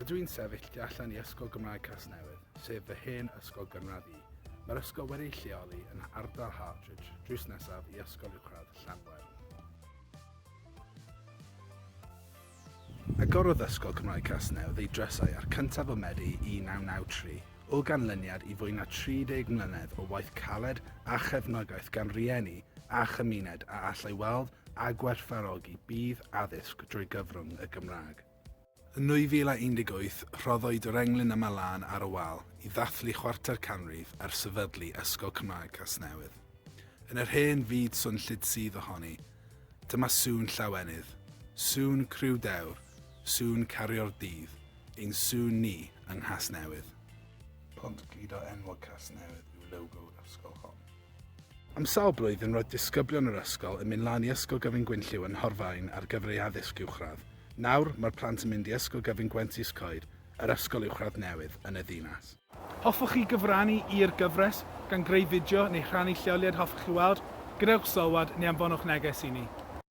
Rydw i'n sefyll tu allan i Ysgol Gymraeg Casnewydd, sef fy hen ysgol gynradd i. Mae'r ysgol wedi'i lleoli yn ardal Hartridge, drws nesaf i Ysgol Uwchradd Llanwern. Agorodd Ysgol Cymraeg Casnewydd ei drysau ar cyntaf o Medi 1993, o ganlyniad i fwy na 30 mlynedd o waith caled a chefnogaeth gan rieni a chymuned a allai weld a gwerthfawrogi budd addysg drwy gyfrwng y Gymraeg. Yn 2018, rhoddwyd yr englyn yma lan ar y wal i ddathlu chwarter canrif ers sefydlu Ysgol Cymraeg Casnewydd. Yn yr hen fyd swnllyd sydd ohoni, dyma sŵn llawenydd, sŵn criw dewr, sŵn cario'r dydd, ein sŵn ni yng Nghasnewydd. Pont gludo enwog Casnewydd yw logo'r ysgol hon. Am sawl blwyddyn roedd disgyblion yr ysgol yn mynd lan i Ysgol Gyfun Gwynllyw yn Nhorfaen ar gyfer eu addysg uwchradd. Nawr, mae'r plant yn mynd i Ysgol Gyfun Gwent Is Coed, yr ysgol uwchradd newydd yn y ddinas. Hoffwch chi gyfrannu i'r gyfres, gan greu fideo neu rhannu lleoliad hoffech chi weld? Gadewch sylwad neu anfonwch neges i ni.